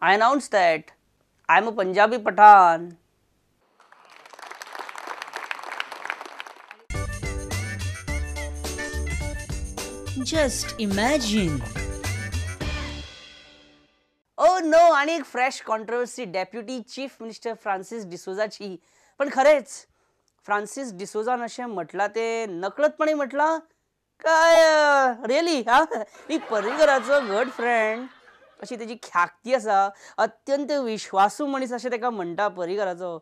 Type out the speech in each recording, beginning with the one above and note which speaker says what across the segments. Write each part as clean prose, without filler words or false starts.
Speaker 1: I announce that I am a Punjabi Pathan.
Speaker 2: Just imagine.
Speaker 1: Oh no, आणि एक fresh controversy deputy chief minister Francis डिसोजाची. पण खरेंच Francis डिसोजान अशें म्हटलां तें नकळतपणी म्हटलां काय रियली? हा, ही पर्रीकराचो घट फ्रेंड अशी तेजी ख्याक्ती आसा, अत्यंत विश्वासू मनीस अशें ताका म्हणटा पर्रीकराचो.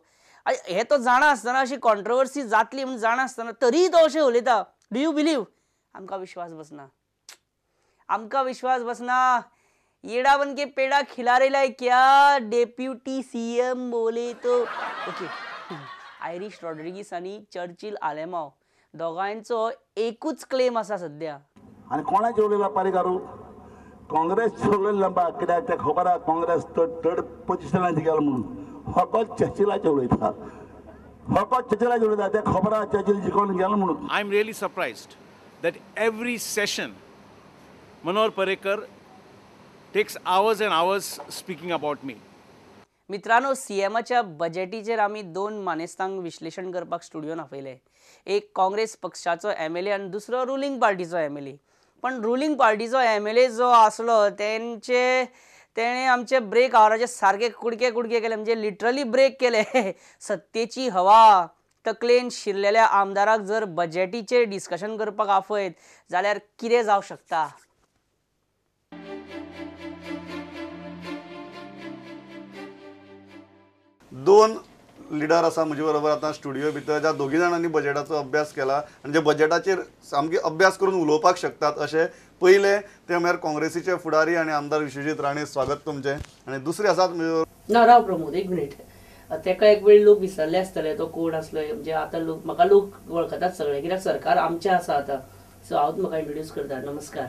Speaker 1: आनी हें तो जाणा आसतना, अशी कॉन्ट्रोवर्सी जातली म्हूण जाणा आसतना तरीय तो अशें उलयता. Do you believe? आमकां विश्वास बसना, आमकां विश्वास बसना. येडा बन के पेड़ा खिला रेला क्या डेप्युटी सीएम बोले तो. ओके, आयरीश रॉड्रिगीस आनी चर्चिल आलेमाव दोगांयचो एकूच क्लेम आसा सद्या.
Speaker 3: आनी कोणाचेर उलयला पर्रीकार? काँग्रेस उलयला बा, कित्याक तें खबर आहा काँग्रेस थर्ड पोजिशनान गेलो म्हणून. फकत चर्चिलाचेर उलयता, फकत चर्चिलाचेर उलयता, तें खबर आहा चर्चिल जिखोवन गेलो म्हणून.
Speaker 4: I am really surprised that every session Manohar Parrikar takes hours and hours speaking about me.
Speaker 1: मित्रांनो, सीएमाच्या बजेटीचेर आमी दोन मानेस्तांक विश्लेशण करपाक स्टुडियोन आपयले. एक काँग्रेस पक्षाचो एमएलए आनी दुसरो रुलींग पार्टीचो एमएलए. पण रुलींग पार्टीचो एमएलए जो आसलो तेंचे तेणें आमचे ब्रेक आवराचे सारके कुडके कुडके केले, म्हणजे लिटरली ब्रेक केले. सत्तेची हवा तकलेन शिरलेल्या आमदाराक जर बजेटीचेर डिस्कशन करपाक आफयत जाल्यार कितें जावं शकता?
Speaker 5: दोन लिडर आसा म्हजे बरोबर आतां स्टुडियो भितर, ज्या दोगी जाणांनी बजेटाचो अभ्यास केला आनी जे बजेटाचेर सामके अभ्यास करून उलोवपाक शकतात अशे. पयले ते म्हळ्यार काँग्रेसीचे फुडारी आनी आमदार विश्वजीत राणे, स्वागत तुमचें. आनी दुसरे आसात
Speaker 1: ना, राव प्रमोद एक मिनीट. तेका एक वेळ लोक विसरले आसतले तो कोण आसलो, म्हणजे आतां लोक म्हाका लोक वळखतात सगळे, कित्याक सरकार आमचें आसा आतां. सो हांवच म्हाका इंट्रोड्यूस करता. नमस्कार.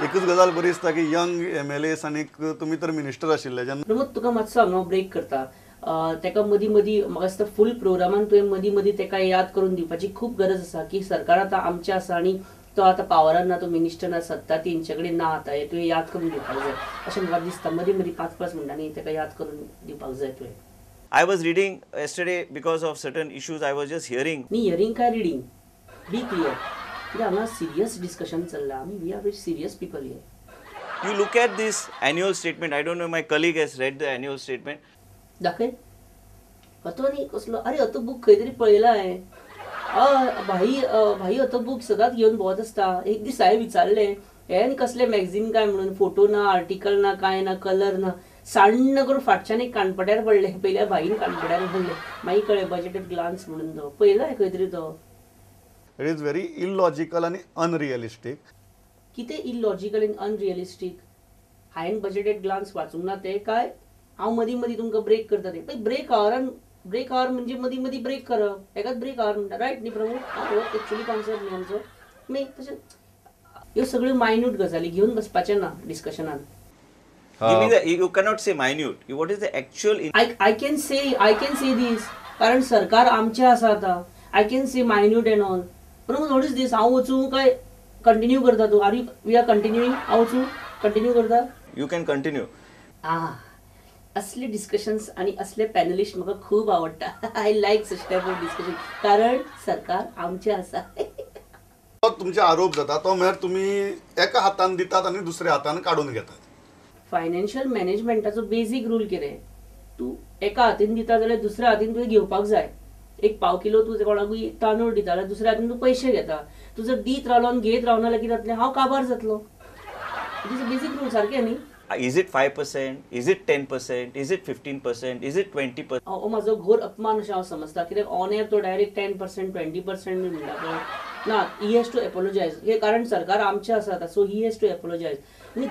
Speaker 5: एकूच गजाल बरी दिसता की यंग एमएलएस आनी तुमी तर मिनिस्टर आशिल्ले जेन्ना.
Speaker 1: प्रमोद, तुका मातसो हांगा ब्रेक करता. तेका मदीं मदीं म्हाका दिसता फूल प्रोग्रामान तुवें मदीं मदीं तेका याद करून दिवपाची खूब गरज आसा की सरकार आतां आमचें आसा आनी तो आतां पावरान ना, तो मिनिस्टर ना, सत्ता तेंचे कडेन ना आतां, हें तुवें याद करून दिवपाक जाय अशें म्हाका दिसता. मदीं मदीं 5-5 मिनटांनी तेका याद करून दिवपाक जाय तुवें.
Speaker 6: I was reading yesterday because of certain issues I was just hearing.
Speaker 1: न्ही, हियरींग काय रिडींग? बी क्लियर, कित्याक हांगा सिरियस डिस्कशन चल्लां. आमी we are very serious people here.
Speaker 6: You look at this annual statement, I don't know, my colleague has read the annual statement.
Speaker 1: दाखय हतो न्ही कसलो, अरे हतो बूक खंय तरी पळयला हांवें. भाई भाई हतो बूक सदांच घेवन भोंवत आसता. एक दीस हांवें विचारलें हें आनी कसलें मॅगझीन काय म्हणून, फोटो ना, आर्टिकल ना, कांय ना, कलर ना, साण्ण करून फाटच्यान एक कानपट्यार पडलें. पयल्या भाईन कानपट्यार पडलें, मागीर कळ्ळें बजेट एट ग्लान्स म्हणून तो पळयला खंय तरी तो.
Speaker 5: It is very illogical आनी अनरियलिस्टीक.
Speaker 1: कितें इलॉजिकल आनी अनरियलिस्टीक? हांवें बजेट एट ग्लान्स वाचूंक ना तें काय हांव मदीं मदीं तुमकां ब्रेक करता तें? पळय ब्रेक आवरान, ब्रेक our म्हणजे मदीं मदीं ब्रेक करप, हेकाच ब्रेक our म्हणटा, रायट न्ही प्रमोद? हो एक्चुअली कॉन्सेप्ट न्ही आमचो. मागीर तशें ह्यो सगळ्यो मायन्यूट गजाली घेवन बसपाचें ना डिस्कशनान.
Speaker 6: You cannot say minute. What is the actual?
Speaker 1: I can say, I can say this, कारण सरकार आमचें आसा आतां. I can say minute and all. Pramod, what is this? हांव वचूं काय कंटिन्यू करता तूं? Are you, we are continuing? हांव वचूं कंटिन्यू करता?
Speaker 6: You can continue.
Speaker 1: आं, असले डिस्कशन्स आनी असले पॅनलिस्ट म्हाका खूब आवडटा. I like such type of discussion, कारण सरकार आमचें आसा.
Speaker 5: तुमचे आरोप जाता तो म्हळ्यार तुमी एका हातान दितात आनी दुसऱ्या हातान काडून घेतात.
Speaker 1: फायनान्शियल मॅनेजमेंटाचो बेजीक रूल कितें? तूं एका हातीन दिता जाल्यार दुसऱ्या हातीन तुवें घेवपाक जाय. एक पाव किलो तूं कोणाकूय तांदूळ दिता जाल्यार दुसऱ्या हातीन तूं पयशे घेता. तूं जर दीत रावलो आनी घेत रावना जाल्यार कितें जातलें? हांव काबार जातलो. It is a basic rule, सारकें न्ही?
Speaker 6: Is it 5%? Is it 10%? Is it 15%? Is it 20%?
Speaker 1: हो म्हाजो घोर अपमान अशें हांव समजता, कित्याक ऑन एयर तो डायरेक्ट 10% 20% बी म्हणटा पळय ना. ही हॅज टू एपोलोजायज, हे कारण सरकार आमचें आसा आतां, so he has to apologise. न्ही,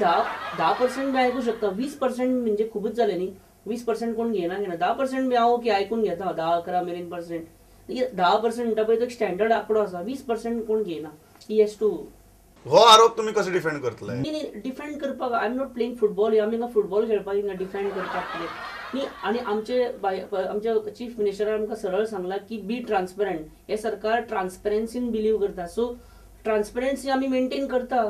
Speaker 1: 10% बी आयकूं शकता, 20% म्हणजे खुबूच जालें न्ही. 20% कोण घेयना घेयना, 10% बी हांव ओके आयकून घेता, 10-11 मेरेन पर्संट. 10% म्हणटा पळय तो एक स्टँडर्ड आंकडो आसा, 20% कोण घेयना. He has to.
Speaker 5: हो आरोप तुम्ही कसो डिफेंड करतले?
Speaker 1: न्ही न्ही, डिफेंड करपाक I am not playing football. आमी हांगा फुटबॉल खेळपाक हिंगा डिफेंड करपाक कितें न्ही. आनी आमचे आमच्या चीफ मिनिस्टरान आमकां सरळ सांगलां की बी ट्रान्सपरंट. हें सरकार ट्रान्सपरन्सीन बिलीव करता, सो ट्रान्सपरन्सी आमी मेनटेन करता.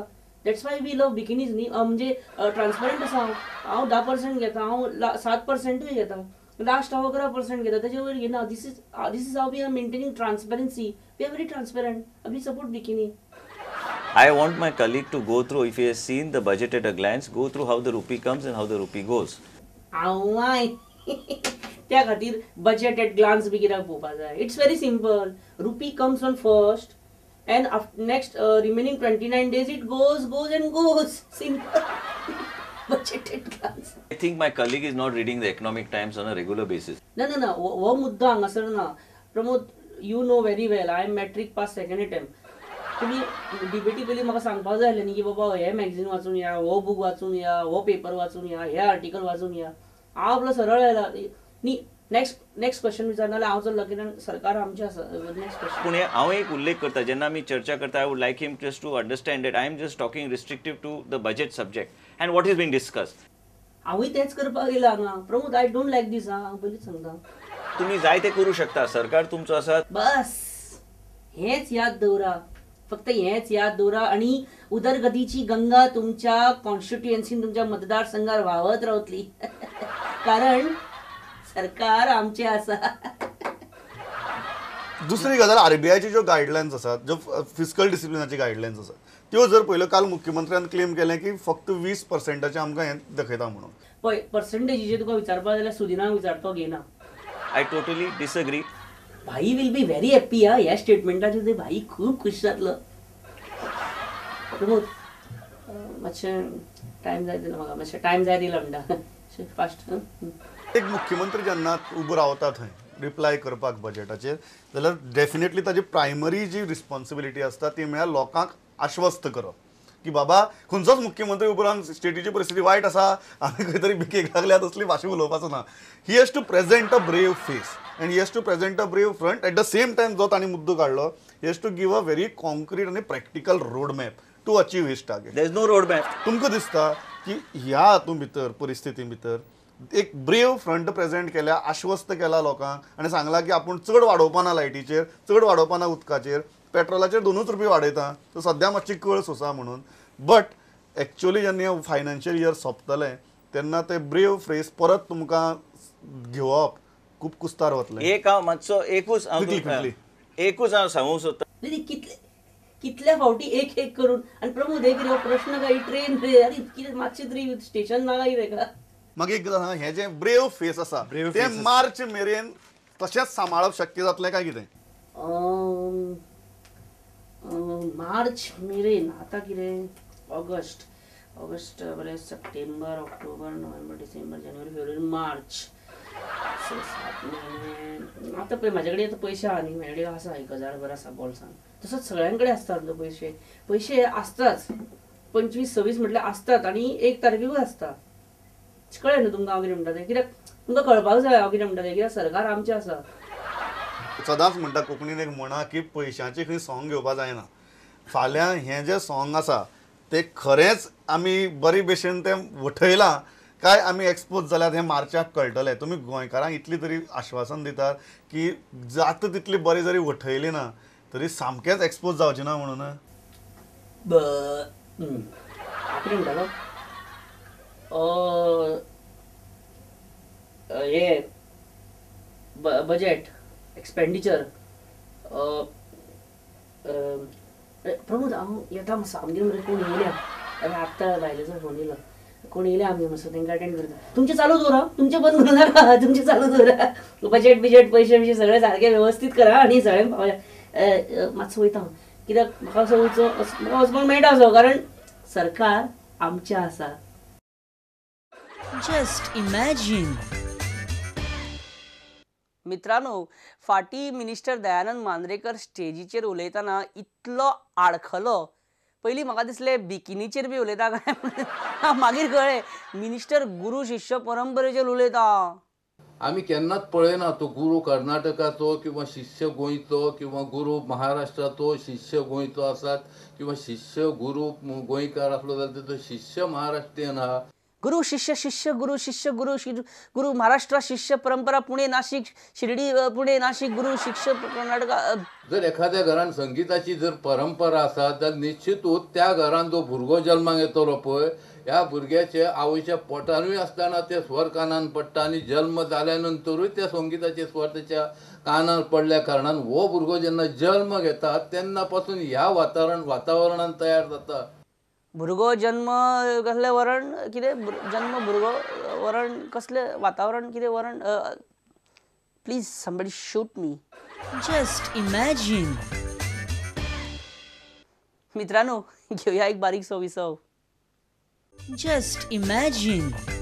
Speaker 1: That's why we love bikinis न्ही, म्हणजे ट्रान्सपरंट आसा. हांव 10% घेता, हांव 7%ूय घेता, लास्ट हांव 11% घेता, ताजे वयर घेना. This is how we are maintaining transparency. We are very transparent. We support bikini.
Speaker 6: I want my colleague to go through, if he has seen the budget at a glance, go through how the rupee comes and how the rupee goes.
Speaker 1: आवय त्या खातीर budget eight glance बी कित्याक पळोवपाक जाय. It's very simple. Rupee comes on first and next remaining 29 days it goes goes and goes. Simple. Budget at glance.
Speaker 6: I think my colleague is not reading the Economic Times on a regular basis.
Speaker 1: ना ना ना, हो मुद्दो हांगासर ना. Pramod, you know very well, I am matric pass second attempt. तुमी डिबेटी पयलीं म्हाका सांगपाक जाय आसलें न्ही की बाबा हें मॅगझीन वाचून या, हो बूक वाचून या, हो पेपर वाचून या, हे आर्टिकल वाचून या. हांव आपलो सरळ आयला न्ही. नेक्स्ट क्वेश्चन विचारना जाल्यार हांव चल्लो कित्याक सरकार आमचें आसा. Next question.
Speaker 6: पूण हांव एक उल्लेख करता, जेन्ना आमी चर्चा करता, I would like him just to understand that I am just talking restrictive to the budget subject and what is being discussed.
Speaker 1: हांवूय तेंच करपाक येयला हांगा. Pramod, I don't like this. हांव पयलींच सांगता.
Speaker 6: तुमी जाय तें करूं शकता, सरकार तुमचो आसा.
Speaker 1: बस हेंच याद दवरा, फक्त हेंच याद दवरा आनी उदरगतीची गंगा तुमच्या कॉन्स्टिट्युएन्सीन, तुमच्या मतदारसंघार व्हांवत रावतली. कारण सरकार आमचें आसा.
Speaker 5: दुसरी गजाल, आरबीआयची ज्यो गायडलायन्स आसात, ज्यो फिस्कल डिसिप्लिनाची गायडलायन्स आसात, त्यो जर पयल्यो, काल मुख्यमंत्र्यान क्लेम केलें की फक्त 20% आमकां हें दाखयता म्हणून.
Speaker 1: पळय, पर्संटेजीचेर तुका विचारपाक जाल्यार सुदिनाक विचारतो घेयना.
Speaker 6: I totally disagree.
Speaker 1: भाई will be very happy. हा, ह्या स्टेटमेंटाचेर ते भाई खूब खूश जातलो. प्रमोद, मातशें टायम जाय दिला म्हाका, मातशें टायम जाय दिला म्हणटा फास्ट.
Speaker 5: एक मुख्यमंत्री जेन्ना उबो रावता थंय रिप्लाय करपाक बजेटाचेर, जाल्यार डेफिनेटली ताजी प्रायमरी जी रिस्पॉन्सिबिलिटी आसता ती म्हळ्यार लोकांक आश्वस्त करप की बाबा खंयचोच मुख्यमंत्री उबो रावन स्टेटीची परिस्थिती वायट आसा, आमी खंय तरी भिकेक लागल्यात असली भाशा उलोवपाचो ना. He has to present a brave face and he has to present a brave front. At the same time जो तांणी मुद्दो काडलो, he has to give a very concrete आनी practical road map to achieve his target.
Speaker 6: There is no road map.
Speaker 5: तुमकां दिसता की ह्या हातूंत भितर, परिस्थिती भितर एक ब्रेव फ्रंट प्रेझेंट केल्या, आश्वस्त केला लोकांक आनी सांगला की आपूण चड वाडोवपा ना लायटीचेर, चड वाडोवपा ना उदकाचेर, पेट्रोलाचेर 2 रुपये वाडयता, सो सद्या मातशी कळ सोंसा म्हणून. बट एक्चुअली जेन्ना फायनान्शियल इयर सोंपतलें तेन्ना ते ब्रेव फ्रेस परत तुमकां घेवप खूब कुस्तार वतलें.
Speaker 6: एक हांव मातसो एकूच एकूच हांव सांगूंक सोदता.
Speaker 1: कितल्या फावटी एक एक करून. आनी प्रमोद, एक रे प्रश्न काय ट्रेन रे, आनी कितें मातशें तरी स्टेशन नाका कितें का.
Speaker 5: मागीर एक गजाल, हें जें ब्रेव फेस आसा तें मार्च मेरेन तशेंच सांबाळप शक्य जातलें काय कितें?
Speaker 1: मार्च मेरेन आतां कितें, ऑगस्ट, ऑगस्ट बरें, सप्टेंबर, ऑक्टोबर, नोव्हेंबर, डिसेंबर, जानेवारी, फेब्रुवारी, मार्च, 6-7 म्हयने. आतां पळय म्हाजे कडेन आतां पयशे आहा न्ही, म्हाजे कडेन आसा 1000 बरें आसा बोल्सान. तसोच सगळ्यां कडेन आसता न्हू पयशे, पयशे आसताच. 25-26 म्हटल्यार आसतात आनी 1 तारखेकूच आसता. कळ्ळें न्हू तुमकां हांव कितें म्हणटा तें? कित्याक तुमकां कळपाक जाय हांव कितें म्हणटा तें, कित्याक सरकार आमचें आसा.
Speaker 5: सदांच म्हणटा कोंकणीन एक म्हणा की पयशांची खंय सोंग घेवपा जायना. फाल्यां हें जें सोंग आसा तें खरेंच आमी बरी भशेन तें वठयलां काय आमी एक्सपोज जाल्यात हें मार्चाक कळटलें. तुमी गोंयकारांक इतली तरी आश्वासन दितात की जाता तितली बरी जरी वठयली ना तरी सामकेंच एक्सपोज जावचें ना म्हणून.
Speaker 1: कितें म्हणटालो हें बजेट एक्सपेंडिचर. प्रमोद, हांव येता मातसो, आमगेर मरे कोण येयल्या, अरे आत्तां बायलेचो फोन येयलो, कोण येयल्या आमगेर मातसो, तांकां अटेंड करता. तुमचें चालू दवरा, तुमचें बंद करूं नाका, तुमचें चालू दवरा. बजेट बिजेट पयशे बिशे सगळें सारकें वेवस्थीत करा आनी सगळ्यांक पावया. मातसो वयता हांव, कित्याक म्हाका असो वयचो, म्हाका वचपाक मेळटा असो, कारण सरकार आमचें आसा.
Speaker 2: Just imagine.
Speaker 1: मित्रांनो, फाटीं मिनिस्टर दयानंद मांद्रेकर स्टेजीचेर उलयतना इतलो आडखलो. पयलीं म्हाका दिसलें बिकिनीचेर बी उलयता काय म्हणून, मागीर कळ्ळें मिनिस्टर गुरू शिष्य परंपरेचेर उलयता.
Speaker 7: आमी केन्नाच पळयना तो गुरू कर्नाटकाचो किंवा शिष्य गोंयचो, किंवा गुरू महाराष्ट्राचो शिष्य गोंयचो आसात, किंवा शिष्य गुरू गोंयकार आसलो जाल्यार तो शिष्य महाराष्ट्रीयन आहा.
Speaker 1: गुरु शिष्य शिष्य गुरु शिष्य गुरु गुरु महाराष्ट्र शिष्य परंपरा पुणे नाशिक शिर्डी पुणे नाशिक गुरु शिष्य कर्नाटका.
Speaker 7: जर एखाद्या घरान संगीताची जर परंपरा आसा तर निश्चितूच त्या घरान जो भुरगो जल्माक येतलो पळय ह्या भुरग्याचे आवयच्या पोटानूय आसतना ते स्वर कानान पडटा आनी जल्म जाल्या नंतरूय त्या संगीताचे स्वर तेच्या कानार पडल्या कारणान हो भुरगो जेन्ना जल्म घेता तेन्ना पासून ह्या वातावरणान तयार जाता.
Speaker 1: भुरगो जन्म कसलें वरण कितें जन्म भुरगो वरण कसलें वातावरण कितें वरण. Please somebody shoot me.
Speaker 2: Just imagine.
Speaker 1: मित्रांनो घेऊया एक बारीकसो विसव.
Speaker 2: Just imagine.